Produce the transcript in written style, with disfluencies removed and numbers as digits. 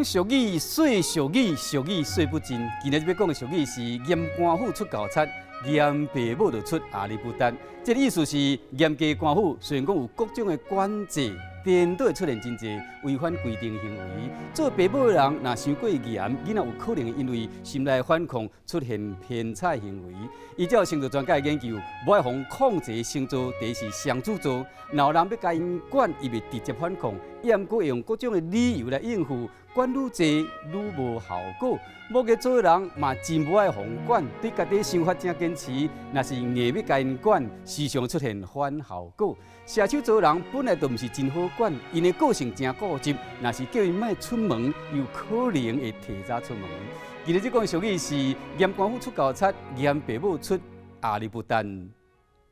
講俗語，說俗語，俗語說不盡。今仔日欲講的俗語是嚴官府出猴賊，嚴爸母就出阿里不達。這個意思是嚴格官府雖然講有各種的管制，顛倒會出現真濟違反規定行為。做爸母的人若傷過嚴，囡仔有可能因為心內反抗，出現偏差行為。依照星座專家的研究，無愛予控制的星座，第一是雙子座。若有人欲共𪜶管，伊會直接反抗，抑毋過會用各種的理由來應付，管愈濟愈無效果。摩羯座的人嘛真無愛予管，對家己的想法真堅持，若是硬欲共𪜶管，時常出現反效果。射手座的人本來就毋是真好管，𪜶的個性真固執，若是叫𪜶莫出門，有可能會提早出門。今日這講俗語是嚴官府出猴賊，嚴爸母出阿里不丹。